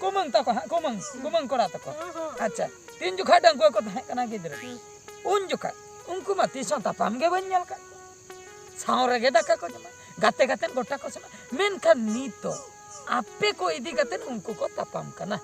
ᱠᱩᱢᱟᱹᱝ ᱛᱟᱠᱚ ᱦᱟᱸᱜ, ᱠᱩᱢᱟᱹᱝ, ᱠᱩᱢᱟᱹᱝ ᱠᱚᱲᱟ ᱛᱟᱠᱚ᱾ ᱦᱩᱸ, ᱦᱩᱸ᱾ ᱟᱪᱪᱷᱟ, ᱛᱤᱱ ᱡᱚᱠᱷᱟᱡ ᱰᱟᱺᱜᱩᱣᱟᱹ ᱠᱚ ᱛᱟᱦᱮᱸ ᱠᱟᱱᱟ ᱜᱤᱫᱽᱨᱟᱹ, ᱦᱩᱸ᱾ ᱩᱱ ᱡᱚᱠᱷᱟᱡ ᱩᱱᱠᱩ ᱢᱟ ᱛᱤᱥ ᱦᱚᱸ ᱛᱟᱯᱟᱢ ᱜᱮ ᱵᱟᱹᱧ ᱧᱮᱞ ᱠᱟᱜ ᱠᱚᱣᱟ᱾ ᱥᱟᱶ ᱨᱮᱜᱮ ᱫᱟᱠᱟ ᱠᱚ ᱡᱚᱢᱟ, ᱜᱟᱛᱮ ᱜᱟᱛᱮ ᱜᱚᱴᱟ ᱠᱚ ᱥᱮᱱᱚᱜᱼᱟ᱾ ᱢᱮᱱᱠᱷᱟᱱ ᱱᱤᱛᱚᱜ ᱟᱯᱮ ᱠᱚ ᱤᱫᱤ ᱠᱟᱛᱮ ᱩᱱᱠᱩ ᱠᱚ ᱛᱟᱯᱟᱢ ᱠᱟᱱᱟ᱾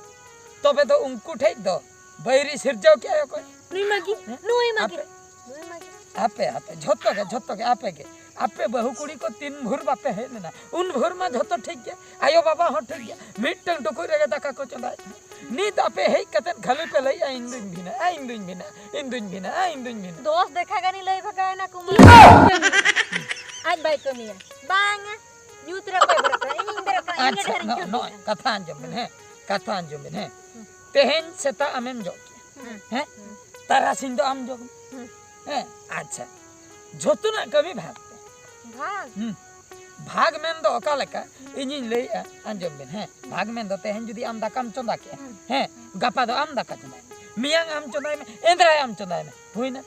ᱛᱚᱵᱮ ᱫᱚ ᱩᱱᱠᱩ ᱴᱷᱮᱡ ᱫᱚ ᱵᱟᱹᱭᱨᱤ ᱥᱤᱨᱡᱟᱹᱣ ᱠᱮᱜᱼᱟᱭ ᱚᱠᱚᱭ? ᱱᱩᱭ ᱢᱟᱹᱜᱤ, ᱦᱮᱸ? ᱱᱩᱭ ᱢᱟᱹᱜᱤ, ᱟᱯᱮ? ᱱᱩᱭ ᱢᱟᱹᱜᱤ᱾ ᱟᱯᱮ, ᱟᱯᱮ, ᱡᱷᱚᱛᱚ ᱜᱮ, ᱡᱷᱚᱛᱚ ᱜᱮ, ᱟᱯᱮ ᱜᱮ᱾ ᱟᱯᱮ ᱵᱟᱹᱦᱩ ᱠᱩᱲᱤ ᱠᱚ ᱛᱤᱱ ᱵᱷᱳᱨ ᱵᱟᱯᱮ ᱦᱮᱡ ᱞᱮᱱᱟ, ᱩᱱ ᱵᱷᱳᱨ ᱢᱟ ᱡᱷᱚᱛᱚ ᱴᱷᱤᱠ ᱜᱮ, ᱟᱭᱳ ᱵᱟᱵᱟ ᱦᱚᱸ ᱴᱷᱤᱠ ᱜᱮ, ᱢᱤᱫᱴᱟᱝ ᱴᱩᱠᱩᱡ ᱨᱮᱜᱮ ᱫᱟᱠᱟ ᱠᱚ ᱪᱚᱸᱫᱟᱭᱮᱫ ᱛᱟᱦᱮᱸᱫ᱾ ᱱᱤᱛ ᱟᱯᱮ ᱦᱮᱡ ᱠᱟᱛᱮ ᱠᱷᱟᱹᱞᱤ ᱯᱮ ᱞᱟᱹᱭᱮᱜᱼᱟ, "ᱤᱧ ᱫᱩᱧ ᱵᱷᱤᱱᱟᱹ, ᱤᱧ ᱫᱩᱧ ᱵᱷᱤᱱᱟᱹ, ᱤᱧ ᱫᱩᱧ ᱵᱷᱤᱱᱟᱹ, ᱤᱧ ᱫᱩᱧ ᱵᱷᱤᱱᱟᱹ᱾" ᱫᱚᱥ ᱫᱮᱠᱷᱟ ᱜᱟᱱᱤᱧ ᱞᱟᱹᱭ ᱵᱷᱟᱜᱟᱣ ᱮᱱᱟ, ᱠᱩᱢᱟᱹᱝ᱾ ᱤᱧ ᱵᱟᱹᱧ ᱠᱟᱹᱢᱤᱭᱟ᱾ ᱟᱡ ᱵᱟᱭ ᱠᱟᱹᱢᱤᱭᱟ᱾ ᱵᱟᱝᱟ, ᱧᱩᱛ ᱨᱮ ᱚᱠᱚᱭ ᱵᱮᱨᱮᱫ ᱠᱟᱱᱟ? ᱤᱧᱤᱧ ᱵᱮᱨᱮᱫ ᱠᱟᱱᱟ, ᱤᱧ ᱜᱮ ᱟᱪᱪᱷᱟ, ᱰᱷᱮᱨᱤᱧ ᱱᱚ-, ᱠᱟᱹᱢᱤᱭᱟ᱾ ᱱᱚᱜᱼᱚᱭ ᱠᱟᱛᱷᱟ ᱟᱸᱡᱚᱢ ᱵᱤᱱ, ᱦᱮᱸ, ᱠᱟᱛᱷᱟ ᱟᱸᱡᱚᱢ ᱵᱤᱱ, ᱦᱮᱸ᱾ ᱦᱩᱸ᱾ ᱛᱮᱦᱮᱧ ᱥᱮᱛᱟᱜ ᱟᱢᱮᱢ ᱡᱚᱜ ᱠᱮᱜᱼᱟ, ᱦᱩᱸ᱾ ᱦᱮᱸ? ᱦᱩᱸ᱾ ᱛᱟᱨᱟᱥᱤᱧ ᱫᱚ ᱟᱢ ᱡᱚᱜ ᱢᱮ᱾ ᱦᱩᱸ᱾ ᱦᱮᱸ, ᱟᱪᱪᱷᱟ᱾ ᱡᱷᱚᱛᱚᱱᱟᱜ ᱠᱟᱹᱢᱤ ᱵᱷᱟᱜᱽ ᱯᱮ᱾ ᱵᱷᱟᱜᱽ? ᱦᱩᱸ᱾ ᱵᱷᱟᱜᱽ ᱢᱮᱱ ᱫᱚ ᱚᱠᱟ ᱞᱮᱠᱟ? ᱤᱧᱤᱧ ᱞᱟᱹᱭᱮᱜᱼᱟ, ᱟᱸᱡᱚᱢ ᱵᱤᱱ, ᱦᱮᱸ᱾ ᱵᱷᱟᱜᱽ ᱢᱮᱱ ᱫᱚ ᱛᱮᱦᱮᱧ ᱡᱩᱫᱤ ᱟᱢ ᱫᱟᱠᱟᱢ ᱪᱚᱸᱫᱟ ᱠᱮᱜᱼᱟ, ᱦᱩᱸ᱾ ᱦᱮᱸ, ᱜᱟᱯᱟ ᱫᱚ ᱟᱢ ᱫᱟᱠᱟ ᱪᱚᱸᱫᱟᱭ ᱢᱮ᱾ ᱢᱮᱭᱟᱝ ᱟᱢ ᱪᱚᱸᱫᱟᱭ ᱢᱮ, ᱮᱸᱫᱽᱨᱟᱭ ᱟᱢ ᱪᱚᱸᱫᱟᱭ ᱢᱮ᱾ ᱦᱩᱭᱱᱟ?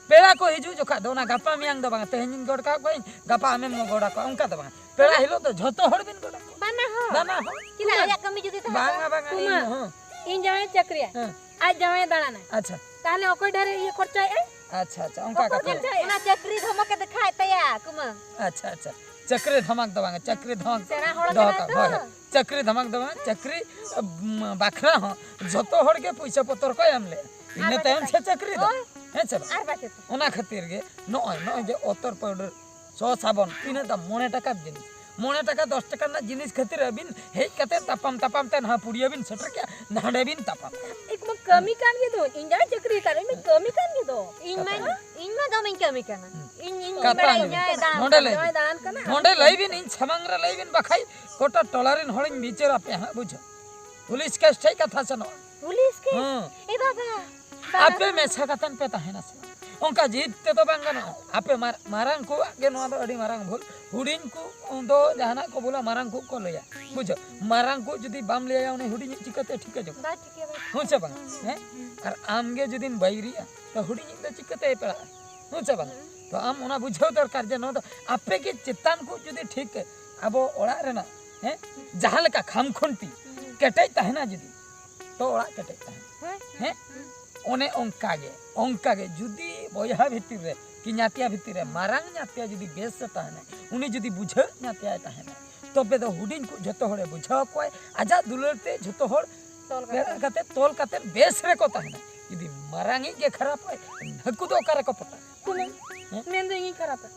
ᱯᱮᱲᱟ ᱠᱚ ᱦᱤᱡᱩᱜ ᱡᱚᱠᱷᱟᱡ ᱫᱚ ᱚᱱᱟ ᱜᱟᱯᱟ ᱢᱮᱭᱟᱝ ᱫᱚ ᱵᱟᱝᱟ, ᱛᱮᱦᱮᱧᱤᱧ ᱜᱚᱲ ᱠᱟᱜ ᱠᱚᱣᱟᱧ, ᱜᱟᱯᱟ ᱟᱢᱮᱢ ᱜᱚᱲ ᱟᱠᱚᱣᱟ, ᱚᱱᱠᱟ ᱫᱚ ᱵᱟᱝᱟ᱾ ᱯᱮᱲᱟ ᱦᱤᱞᱳᱜ ᱫᱚ ᱡᱷᱚᱛᱚ ᱦᱚᱲ ᱵᱤᱱ ᱜᱚᱲ ᱟᱠᱚᱣᱟ᱾ ᱵᱟᱱᱟ ᱦᱚᱲ᱾ ᱵᱟᱱᱟ ᱦᱚᱲ᱾ ᱪᱮᱫᱟᱜ? ᱠᱩᱢᱟᱹᱝ᱾ ᱟᱭᱟᱜ ᱠᱟᱹᱢᱤ ᱡᱩᱫᱤ ᱛᱟᱦᱮᱸ ᱵᱟᱝᱟ, ᱠᱚᱜ᱾ ᱵᱟᱝᱟ, ᱤᱧ ᱠᱩᱢᱟᱹᱝ᱾ ᱦᱚᱸ᱾ ᱤᱧ ᱡᱟᱶᱟᱭ ᱪᱟᱹᱠᱨᱤᱭᱟ᱾ ᱦᱮᱸ᱾ ᱟᱡ ᱡᱟᱶᱟᱭ ᱫᱟᱬᱟᱱᱟᱭ᱾ ᱟᱪᱪᱷᱟ᱾ ᱛᱟᱦᱞᱮ ᱚᱠᱚᱭ ᱰᱷᱮᱨ ᱤᱭᱟᱹ ᱠᱷᱚᱨᱪᱟᱭᱮᱫᱼᱟᱭ? ᱟᱪᱪᱷᱟ, ᱟᱪᱪᱷᱟ, ᱚᱱᱠᱟ ᱚᱠᱚᱭ ᱠᱟᱛᱷᱟ᱾ ᱠᱷᱚᱨᱪᱟᱭᱮᱫᱼᱟ? ᱚᱱᱟ ᱪᱟᱹᱠᱨᱤ ᱫᱷᱚᱢᱚᱠᱮ ᱫᱮᱠᱷᱟᱣᱮᱫ ᱛᱟᱭᱟ, ᱠᱩᱢᱟᱹᱝ᱾ ᱟᱪᱪᱷᱟ, ᱟᱪᱪᱷᱟ᱾ ᱪᱟᱹᱠᱨᱤ ᱫᱷᱚᱢᱟᱠ ᱫᱚ ᱵᱟᱝᱟ, ᱪᱟᱹᱠᱨᱤ ᱫᱷᱚᱢᱟᱠ ᱥᱮᱬᱟ ᱦᱚᱲ ᱫᱚᱦᱚ ᱠᱟᱱᱟᱭ ᱠᱟᱜ, ᱛᱚ᱾ ᱦᱳᱭ, ᱦᱳᱭ᱾ ᱪᱟᱹᱠᱨᱤ ᱫᱷᱚᱢᱟᱠ ᱫᱚ ᱵᱟᱝᱟ, ᱪᱟᱹᱠᱨᱤ, ᱩᱢ, ᱵᱟᱠᱷᱨᱟ ᱦᱚᱸ ᱡᱷᱚᱛᱚ ᱦᱚᱲ ᱜᱮ ᱯᱩᱭᱥᱟᱹ ᱯᱚᱛᱚᱨ ᱠᱚ ᱮᱢ ᱞᱮᱜᱼᱟ᱾ ᱤᱱᱟᱹ ᱟᱨ ᱛᱟᱭᱚᱢ ᱵᱟᱠᱷᱟᱡ ᱥᱮ ᱪᱟᱹᱠᱨᱤ ᱫᱚ᱾ ᱦᱳᱭ᱾ ᱦᱮᱸ ᱥᱮ ᱵᱟᱝ? ᱟᱨ ᱵᱟᱠᱷᱟᱡ᱾ ᱚᱱᱟ ᱠᱷᱟᱹᱛᱤᱨ ᱜᱮ ᱱᱚᱜᱼᱚᱭ, ᱱᱚᱜᱼᱚᱭ ᱡᱮ ᱚᱛᱚᱨ ᱯᱟᱹᱣᱰᱟᱹ ᱥᱚ ᱥᱟᱵᱚᱱ ᱛᱤᱱᱟᱹᱜ ᱫᱟᱢ? ᱢᱚᱬᱮ ᱴᱟᱠᱟ ᱡᱤᱱᱤᱥ, ᱢᱚᱬᱮ ᱴᱟᱠᱟ ᱫᱚᱥ ᱴᱟᱠᱟ ᱨᱮᱱᱟᱜ ᱡᱤᱱᱤᱥ ᱠᱷᱟᱹᱛᱤᱨ ᱟᱹᱵᱤᱱ ᱦᱮᱡ ᱠᱟᱛᱮ ᱛᱟᱯᱟᱢ ᱛᱟᱯᱟᱢ ᱛᱮ ᱱᱟᱦᱟ ᱯᱩᱲᱤᱭᱟᱹ ᱵᱤᱱ ᱥᱮᱴᱮᱨ ᱠᱮᱜᱼᱟ, ᱱᱟᱰᱮ ᱵᱤᱱ ᱛᱟᱯᱟᱢ ᱠᱟᱱᱟ᱾ ᱤᱧ ᱢᱟ ᱠᱟᱹᱢᱤ ᱠᱟᱱ ᱜᱮ ᱫᱚ, ᱤᱧ ᱡᱟᱦᱟᱸ ᱪᱟᱹᱠᱨᱤ ᱠᱟᱱ, ᱤᱧ ᱢᱟ ᱠᱟᱹᱢᱤ ᱠᱟᱱ ᱜᱮ ᱫᱚ᱾ ᱤᱧ ᱢᱟ ᱤᱧ ᱢᱟ ᱫᱚᱢᱮᱧ ᱠᱟᱹᱢᱤ ᱠᱟᱱᱟ᱾ ᱤᱧ ᱤᱧ ᱠᱟᱛᱷᱟ ᱵᱟᱲᱟᱭ ᱟᱸᱡᱚᱢ ᱤᱧ ᱢᱮ᱾ ᱫᱟᱬᱟᱱ ᱱᱚᱰᱮ ᱠᱟᱱᱟ᱾ ᱞᱟᱹᱭ ᱵᱤᱱ᱾ ᱱᱚᱰᱮ ᱞᱟᱹᱭ ᱵᱤᱱ, ᱤᱧ ᱥᱟᱢᱟᱝ ᱨᱮ ᱞᱟᱹᱭ ᱵᱤᱱ, ᱵᱟᱠᱷᱟᱡ ᱜᱚᱴᱟ ᱴᱚᱞᱟ ᱨᱮᱱ ᱦᱚᱲᱤᱧ ᱵᱤᱪᱟᱹᱨ ᱟᱯᱮᱭᱟ ᱦᱟᱸᱜ, ᱵᱩᱡᱷᱟᱹᱣ᱾ ᱯᱩᱞᱤᱥ ᱠᱮᱥ ᱴᱷᱮᱡ ᱠᱟᱛᱷᱟ ᱥᱮᱱᱚᱜᱼᱟ᱾ Police case? ᱦᱮᱸ᱾ ᱮ ᱵᱟᱵᱟ᱾ ᱟᱯᱮ ᱢᱮᱥᱟ ᱠᱟᱛᱮᱱ ᱯᱮ ᱛᱟᱦᱮᱱᱟ ᱥᱮ? ᱚᱱᱠᱟ ᱡᱤᱫ ᱛᱮᱫᱚ ᱵᱟᱝ ᱜᱟᱱᱚᱜᱼᱟ᱾ ᱟᱯᱮ ᱢᱟᱨ-, ᱢᱟᱨᱟᱝ ᱠᱚᱣᱟᱜ ᱜᱮ ᱱᱚᱣᱟ ᱫᱚ ᱟᱹᱰᱤ ᱢᱟᱨᱟᱝ ᱵᱷᱩᱞ᱾ ᱦᱩᱰᱤᱧ ᱠᱚ ᱫᱚ ᱡᱟᱦᱟᱱᱟᱜ ᱠᱚ ᱵᱚᱞᱟ, ᱢᱟᱨᱟᱝ ᱠᱚ ᱠᱚ ᱞᱟᱹᱭᱟ, ᱵᱩᱡᱷᱟᱹᱣ᱾ ᱢᱟᱨᱟᱝ ᱠᱚ ᱡᱩᱫᱤ ᱵᱟᱢ ᱞᱟᱹᱭᱟ, ᱩᱱᱤ ᱦᱩᱰᱤᱧᱤᱡ ᱪᱤᱠᱟᱹᱛᱮ ᱴᱷᱤᱠᱟᱹ ᱡᱚᱝᱟ? ᱵᱟᱭ ᱴᱷᱤᱠᱟᱹᱭᱟ, ᱵᱟᱭ ᱴᱷᱤᱠᱟᱹᱭᱟ᱾ ᱦᱮᱸ ᱥᱮ ᱵᱟᱝ? ᱦᱮᱸ? ᱟᱨ ᱟᱢ ᱜᱮ ᱡᱩᱫᱤᱢ ᱵᱟᱹᱭᱨᱤᱜᱼᱟ, ᱛᱚ ᱦᱩᱰᱤᱧᱤᱡ ᱫᱚ ᱪᱤᱠᱟᱹᱛᱮᱭ ᱯᱮᱲᱟᱜᱼᱟ? ᱦᱮᱸ ᱥᱮ ᱵᱟᱝ? ᱦᱮᱸ᱾ ᱛᱚ ᱟᱢ ᱚᱱᱟ ᱵᱩᱡᱷᱟᱹᱣ ᱫᱚᱨᱠᱟᱨ ᱡᱮ ᱱᱚᱣᱟ ᱫᱚ ᱟᱯᱮ ᱜᱮ ᱪᱮᱛᱟᱱ ᱠᱚ ᱡᱩᱫᱤ ᱴᱷᱤᱠ ᱟᱵᱚ ᱚᱲᱟᱜ ᱨᱮᱱᱟᱜ, ᱦᱮᱸ, ᱡᱟᱦᱟᱸ ᱞᱮᱠᱟ ᱠᱷᱟᱢᱠᱷᱩᱱᱴᱤ ᱦᱮᱸ᱾ ᱠᱮᱴᱮᱡ ᱛᱟᱦᱮᱱᱟ ᱡᱩᱫᱤ, ᱛᱚ ᱚᱲᱟᱜ ᱠᱮᱴᱮᱡ ᱛᱟᱦᱮᱱᱟ᱾ ᱦᱮᱸ? ᱦᱮᱸ? ᱚᱱᱮ ᱚᱱᱠᱟ ᱜᱮ, ᱚᱱᱠᱟ ᱜᱮ ᱡᱩᱫᱤ ᱵᱚᱭᱦᱟ ᱵᱷᱤᱛᱤᱨ ᱨᱮ ᱠᱤ ᱧᱟᱛᱭᱟ ᱵᱷᱤᱛᱤᱨ ᱨᱮ ᱢᱟᱨᱟᱝ ᱧᱟᱛᱭᱟ ᱡᱩᱫᱤ ᱵᱮᱥ ᱮ ᱛᱟᱦᱮᱱᱟ, ᱩᱱᱤ ᱡᱩᱫᱤ ᱵᱩᱡᱷᱟᱹᱣ ᱧᱟᱛᱭᱟᱭ ᱛᱟᱦᱮᱱᱟ, ᱛᱚᱵᱮ ᱫᱚ ᱦᱩᱰᱤᱧ ᱠᱚ ᱡᱷᱚᱛᱚ ᱦᱚᱲᱮ ᱵᱩᱡᱷᱟᱹᱣ ᱠᱚᱣᱟᱭ, ᱟᱡᱟᱜ ᱫᱩᱞᱟᱹᱲ ᱛᱮ ᱡᱷᱚᱛᱚ ᱦᱚᱲ ᱛᱚᱞ ᱠᱟᱛᱮ᱾ ᱯᱮᱲᱟ ᱠᱟᱛᱮ ᱛᱚᱞ ᱠᱟᱛᱮ ᱵᱮᱥ ᱨᱮᱠᱚ ᱛᱟᱦᱮᱱᱟ᱾ ᱡᱩᱫᱤ ᱢᱟᱨᱟᱝᱤᱡ ᱜᱮ ᱠᱷᱟᱨᱟᱯᱟᱭ, ᱱᱟᱹᱠᱩ ᱫᱚ ᱚᱠᱟ ᱨᱮᱠᱚ ᱯᱚᱴᱟᱜᱼᱟ? ᱛᱩᱞᱟᱹᱢ᱾ ᱦᱮᱸ? ᱢᱮᱱ ᱫᱚ ᱤᱧᱤᱧ ᱠᱷᱟᱨᱟᱯᱟ᱾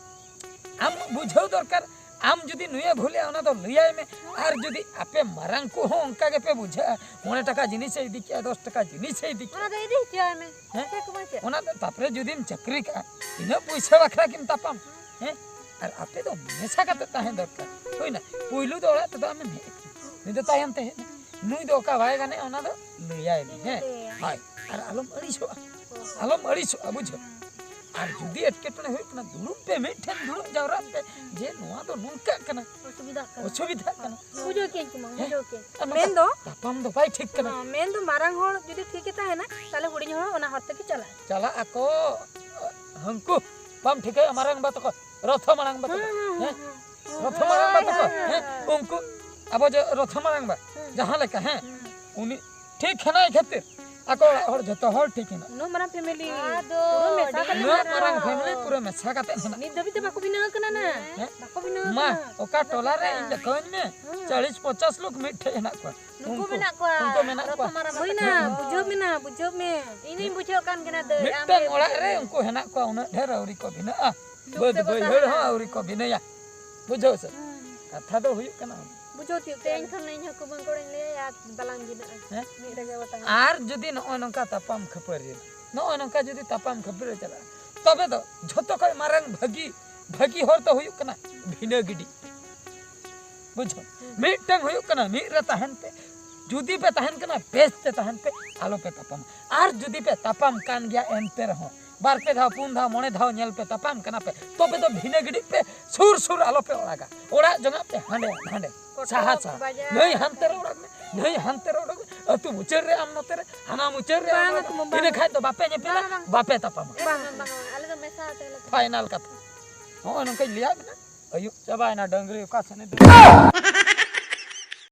ᱟᱢ ᱵᱩᱡᱷᱟᱹᱣ ᱫᱚᱨᱠᱟᱨ, ᱟᱢ ᱡᱩᱫᱤ ᱱᱩᱭᱮ ᱵᱷᱩᱞᱮᱜᱼᱟ, ᱚᱱᱟ ᱫᱚ ᱞᱟᱹᱭᱟᱭ ᱢᱮ᱾ ᱟᱨ ᱡᱩᱫᱤ ᱟᱯᱮ ᱢᱟᱨᱟᱝ ᱠᱚᱦᱚᱸ ᱚᱱᱠᱟ ᱜᱮᱯᱮ ᱵᱩᱡᱷᱟᱹᱜᱼᱟ, ᱢᱚᱬᱮ ᱴᱟᱠᱟ ᱡᱤᱱᱤᱥᱮ ᱤᱫᱤ ᱠᱮᱜᱼᱟ, ᱫᱚᱥ ᱴᱟᱠᱟ ᱡᱤᱱᱤᱥᱮ ᱤᱫᱤ ᱠᱮᱜᱼᱟ, ᱚᱱᱟ ᱫᱚ ᱤᱫᱤ ᱦᱚᱪᱚᱭ ᱢᱮ᱾ ᱦᱮᱸ? ᱪᱮᱫ ᱠᱚ ᱵᱟᱝ ᱪᱮᱫ? ᱚᱱᱟ ᱫᱚ ᱛᱟᱯᱚᱨᱮ ᱡᱩᱫᱤᱢ ᱪᱟᱹᱠᱨᱤ ᱠᱟᱜᱼᱟ, ᱛᱤᱱᱟᱹᱜ ᱯᱩᱭᱥᱟᱹ ᱵᱟᱠᱷᱨᱟ ᱠᱤᱱ ᱛᱟᱯᱟᱢ, ᱦᱮᱸ? ᱟᱨ ᱟᱯᱮ ᱫᱚ ᱢᱮᱥᱟ ᱠᱟᱛᱮ ᱛᱟᱦᱮᱸ ᱫᱚᱨᱠᱟᱨ᱾ ᱦᱩᱭᱱᱟ? ᱯᱩᱭᱞᱩ ᱫᱚ ᱚᱲᱟᱜ ᱛᱮᱫᱚ ᱟᱢᱮᱢ ᱦᱮᱡ ᱟᱠᱟᱱᱟ, ᱱᱩᱭ ᱫᱚ ᱛᱟᱭᱚᱢ ᱛᱮ ᱦᱮᱡ ᱮᱱᱟ᱾ ᱱᱩᱭ ᱫᱚ ᱚᱠᱟ ᱵᱟᱭ ᱜᱟᱱᱮᱜᱼᱟ, ᱚᱱᱟ ᱫᱚ ᱞᱟᱹᱭᱟᱭ ᱢᱮ, ᱦᱮᱸ? ᱞᱟᱹᱭᱟᱭ᱾ ᱦᱳᱭ᱾ ᱟᱨ ᱟᱞᱚᱢ ᱟᱹᱲᱤᱥᱚᱜᱼᱟ, ᱟᱞᱚᱢ ᱟᱹᱲᱤᱥᱚᱜᱼᱟ, ᱵᱩᱡᱷᱟᱹᱣ᱾ ᱟᱨ ᱡᱩᱫᱤ ᱮᱴᱠᱮᱴᱚᱬᱮ ᱦᱩᱭᱩᱜ ᱠᱟᱱᱟ, ᱫᱩᱲᱩᱵ ᱯᱮ, ᱢᱤᱫᱴᱷᱮᱱ ᱫᱩᱲᱩᱵ ᱡᱟᱣᱨᱟᱜ ᱯᱮ, ᱡᱮ ᱱᱚᱣᱟ ᱫᱚ ᱱᱚᱝᱠᱟᱜ ᱠᱟᱱᱟ, ᱚᱥᱩᱵᱤᱫᱷᱟᱜ ᱠᱟᱱᱟ᱾ ᱚᱥᱩᱵᱤᱫᱷᱟᱜ ᱠᱟᱱᱟ᱾ ᱵᱩᱡᱷᱟᱹᱣ ᱠᱮᱫ ᱠᱚᱢᱟ, ᱦᱮᱸ? ᱵᱩᱡᱷᱟᱹᱣ ᱠᱮᱫ᱾ ᱟᱨ ᱱᱚᱝᱠᱟ ᱢᱮᱱᱫᱚ ᱛᱟᱯᱟᱢ ᱫᱚ ᱵᱟᱭ ᱴᱷᱤᱠ ᱠᱟᱱᱟ᱾ ᱦᱮᱸ, ᱢᱮᱱᱫᱚ ᱢᱟᱨᱟᱝ ᱦᱚᱲ ᱡᱩᱫᱤ ᱴᱷᱤᱠ ᱮ ᱛᱟᱦᱮᱱᱟ, ᱛᱟᱦᱞᱮ ᱦᱩᱰᱤᱧ ᱦᱚᱲ ᱚᱱᱟ ᱦᱚᱨ ᱛᱮᱜᱮ ᱪᱟᱞᱟᱜᱼᱟ᱾ ᱪᱟᱞᱟᱜ ᱟᱠᱚ, ᱦᱟᱹᱱᱠᱩ ᱵᱟᱢ ᱴᱷᱤᱠᱟᱹᱭᱟ, ᱢᱟᱨᱟᱝ ᱵᱟ ᱛᱟᱠᱚ, ᱨᱚᱛᱷᱚ ᱢᱟᱨᱟᱝ ᱵᱟ ᱛᱟᱠᱚ, ᱦᱮᱸ, ᱦᱮᱸ, ᱦᱮᱸ? ᱦᱮᱸ, ᱦᱮᱸ᱾ ᱨᱚᱛᱷᱚ ᱢᱟᱨᱟᱝ ᱵᱟ ᱛᱟᱠᱚ, ᱦᱮᱸ, ᱦᱮᱸ, ᱦᱮᱸ᱾ ᱩᱱᱠᱩ ᱟᱵᱚ ᱡᱮ ᱨᱚᱛᱷᱚ ᱢᱟᱨᱟᱝ ᱵᱟ, ᱦᱮᱸ᱾ ᱡᱟᱦᱟᱸ ᱞᱮᱠᱟ, ᱦᱮᱸ, ᱦᱮᱸ᱾ ᱩᱱᱤ ᱴᱷᱤᱠ ᱦᱮᱱᱟᱭ ᱠᱷᱟᱹᱛᱤᱨ ᱟᱠᱚ ᱚᱲᱟᱜ ᱦᱚᱲ ᱡᱷᱚᱛᱚ ᱦᱚᱲ ᱴᱷᱤᱠ ᱦᱮᱱᱟᱜ᱾ ᱩᱱᱟᱹᱜ ᱢᱟᱨᱟᱝ ᱯᱷᱮᱢᱮᱞᱤ, ᱟᱫᱚ ᱯᱩᱨᱟᱹ ᱢᱮᱥᱟ ᱠᱟᱛᱮ ᱩᱱᱟᱹᱜ ᱢᱟᱨᱟᱝ ᱯᱷᱮᱢᱮᱞᱤ ᱯᱩᱨᱟᱹ ᱢᱮᱥᱟ ᱠᱟᱛᱮ ᱦᱮᱱᱟᱜ᱾ ᱱᱤᱛ ᱫᱷᱟᱹᱵᱤᱡ ᱛᱮ ᱵᱟᱠᱚ ᱵᱷᱤᱱᱟᱹ ᱟᱠᱟᱱᱟ ᱱᱟ᱾ ᱦᱮᱸ? ᱵᱟᱠᱚ ᱵᱷᱤᱱᱟᱹ ᱢᱟ, ᱟᱠᱟᱱᱟ᱾ ᱚᱠᱟ ᱴᱚᱞᱟ ᱨᱮ ᱤᱧ ᱫᱮᱠᱷᱟᱣᱟᱹᱧ ᱢᱮ, ᱦᱮᱸ᱾ ᱪᱚᱞᱞᱤᱥ ᱯᱚᱧᱪᱟᱥ ᱞᱳᱠ ᱢᱤᱫ ᱴᱷᱮᱡ ᱦᱮᱱᱟᱜ ᱠᱚᱣᱟ᱾ ᱱᱩᱠᱩ ᱩᱱᱠᱩ, ᱢᱮᱱᱟᱜ ᱠᱚᱣᱟ᱾ ᱩᱱᱠᱩ ᱢᱮᱱᱟᱜ ᱠᱚᱣᱟ᱾ ᱨᱚᱛᱚ ᱢᱟᱨᱟᱝ ᱦᱩᱭᱱᱟ, ᱵᱟᱠᱚ᱾ ᱵᱩᱡᱷᱟᱹᱣ ᱢᱮᱱᱟ, ᱵᱩᱡᱷᱟᱹᱣ ᱢᱮ᱾ ᱤᱧ ᱫᱩᱧ ᱵᱩᱡᱷᱟᱹᱣ ᱠᱟᱱ ᱜᱮ ᱱᱟ ᱫᱟᱹᱭ, ᱟᱢ ᱢᱤᱫᱴᱟᱝ ᱜᱮ ᱚᱲᱟᱜ ᱵᱩᱡᱷᱟᱹᱣ ᱨᱮ ᱢᱮ᱾ ᱩᱱᱠᱩ ᱦᱮᱱᱟᱜ ᱠᱚᱣᱟ, ᱩᱱᱟᱹᱜ ᱰᱷᱮᱨ ᱟᱹᱣᱨᱤ ᱠᱚ ᱵᱷᱤᱱᱟᱹᱜᱼᱟ᱾ ᱫᱩᱠ ᱵᱟᱹᱫᱽ ᱛᱮᱠᱚ ᱵᱟᱹᱭᱦᱟᱹᱲ ᱦᱚᱸ ᱛᱟᱦᱮᱱᱟ᱾ ᱟᱹᱣᱨᱤ ᱠᱚ ᱵᱷᱤᱱᱟᱹᱭᱟ᱾ ᱵᱩᱡᱷᱟᱹᱣ ᱥᱮ? ᱦᱩᱸ᱾ ᱠᱟᱛᱷᱟ ᱫᱚ ᱦᱩᱭᱩᱜ ᱠᱟᱱᱟ᱾ ᱵᱩᱡᱷᱟᱹᱣ ᱛᱤᱭᱳᱜ ᱛᱮᱦᱮᱧ ᱠᱮᱫᱟ᱾ ᱠᱷᱚᱱ ᱤᱧ ᱦᱚᱸ ᱠᱩᱢᱟᱹᱝ ᱠᱚᱲᱟᱧ ᱞᱟᱹᱭᱟᱭᱟ, ᱫᱟᱞᱟᱝ ᱵᱷᱤᱱᱟᱹᱜᱼᱟ᱾ ᱦᱮᱸ? ᱢᱤᱫ ᱨᱮᱜᱮ ᱵᱚ ᱛᱟᱦᱮᱱᱟ᱾ ᱟᱨ ᱡᱩᱫᱤ ᱱᱚᱜᱼᱚᱭ ᱱᱚᱝᱠᱟ ᱛᱟᱯᱟᱢ ᱠᱷᱟᱹᱯᱟᱹᱨᱤ ᱱᱚᱜᱼᱚᱭ ᱱᱚᱝᱠᱟ ᱡᱩᱫᱤ ᱛᱟᱯᱟᱢ ᱠᱷᱟᱹᱯᱟᱹᱨᱤ ᱨᱮ ᱪᱟᱞᱟᱜᱼᱟ, ᱛᱚᱵᱮ ᱫᱚ ᱡᱷᱚᱛᱚ ᱠᱷᱚᱱ ᱢᱟᱨᱟᱝ ᱵᱷᱟᱹᱜᱤ ᱵᱷᱟᱹᱜᱤ ᱦᱚᱨ ᱫᱚ ᱦᱩᱭᱩᱜ ᱠᱟᱱᱟ ᱵᱷᱤᱱᱟᱹ ᱜᱤᱰᱤ᱾ ᱵᱩᱡᱷᱟᱹᱣ? ᱢᱤᱫᱴᱟᱝ ᱦᱩᱭᱩᱜ ᱠᱟᱱᱟ ᱢᱤᱫ ᱨᱮ ᱛᱟᱦᱮᱱ ᱯᱮ᱾ ᱡᱩᱫᱤ ᱯᱮ ᱛᱟᱦᱮᱱ ᱠᱟᱱᱟ, ᱵᱮᱥ ᱛᱮ ᱛᱟᱦᱮᱱ ᱯᱮ, ᱟᱞᱚ ᱯᱮ ᱛᱟᱯᱟᱢᱟ᱾ ᱟᱨ ᱡᱩᱫᱤ ᱯᱮ ᱛᱟᱯᱟᱢ ᱠᱟᱱ ᱜᱮᱭᱟ, ᱮᱱᱛᱮ ᱨᱮᱦᱚᱸ ᱵᱟᱨ ᱯᱮ ᱫᱷᱟᱣ, ᱯᱩᱱ ᱫᱷᱟᱣ, ᱢᱚᱬᱮ ᱫᱷᱟᱣ ᱧᱮᱞ ᱯᱮ ᱛᱟᱯᱟᱢ ᱠᱟᱱᱟ ᱯᱮ, ᱛᱚᱵᱮ ᱫᱚ ᱵᱷᱤᱱᱟᱹ ᱜᱤᱰᱤᱜ ᱯᱮ, ᱥᱩᱨ ᱥᱩᱨ ᱟᱞᱚ ᱯᱮ ᱚᱲᱟᱜᱟ, ᱚᱲᱟᱜ ᱡᱚᱝᱟᱜ ᱯᱮ ᱦᱟᱸᱰᱮ ᱱᱟᱰᱮ, ᱠᱚᱴᱚᱠ ᱥᱟᱦᱟ ᱥᱟᱦᱟ᱾ ᱵᱟᱡᱟᱨ᱾ ᱱᱟᱹᱭ ᱦᱟᱱᱛᱮ ᱨᱮ ᱚᱲᱟᱜ ᱢᱮ, ᱱᱟᱹᱭ ᱦᱟᱱᱛᱮ ᱨᱮ ᱚᱲᱟᱜ ᱢᱮ, ᱟᱹᱛᱩ ᱢᱩᱪᱟᱹᱫ ᱨᱮ ᱟᱢ ᱱᱚᱛᱮ ᱨᱮ, ᱦᱟᱱᱟ ᱢᱩᱪᱟᱹᱫ ᱨᱮ ᱟᱢ ᱵᱟᱝ, ᱱᱚᱛᱮ᱾ ᱵᱟᱝ᱾ ᱤᱱᱟᱹ ᱠᱷᱟᱡ ᱫᱚ ᱵᱟᱯᱮ ᱧᱮᱯᱮᱞᱟ, ᱵᱟᱝ, ᱵᱟᱝ᱾ ᱵᱟᱯᱮ ᱛᱟᱯᱟᱢᱟ᱾ ᱵᱟᱝ, ᱵᱟᱝ, ᱵᱟᱝ, ᱟᱞᱮ ᱫᱚ ᱢᱮᱥᱟ ᱟᱛᱮ ᱞᱮ ᱛᱟᱦᱮᱱᱟ᱾ ᱯᱷᱟᱭᱱᱟᱞ ᱠᱟᱛᱷᱟ᱾ ᱱᱚᱜᱼᱚᱭ ᱱᱚᱝᱠᱟᱧ ᱞᱟᱹᱭᱟᱫ ᱵᱮᱱᱟ, ᱟᱹᱭᱩᱵ ᱪᱟᱵᱟᱭᱮᱱᱟ, ᱰᱟᱹᱝᱨᱤ ᱚᱠᱟ ᱥᱮᱱᱮ ᱫᱟᱹᱲ᱾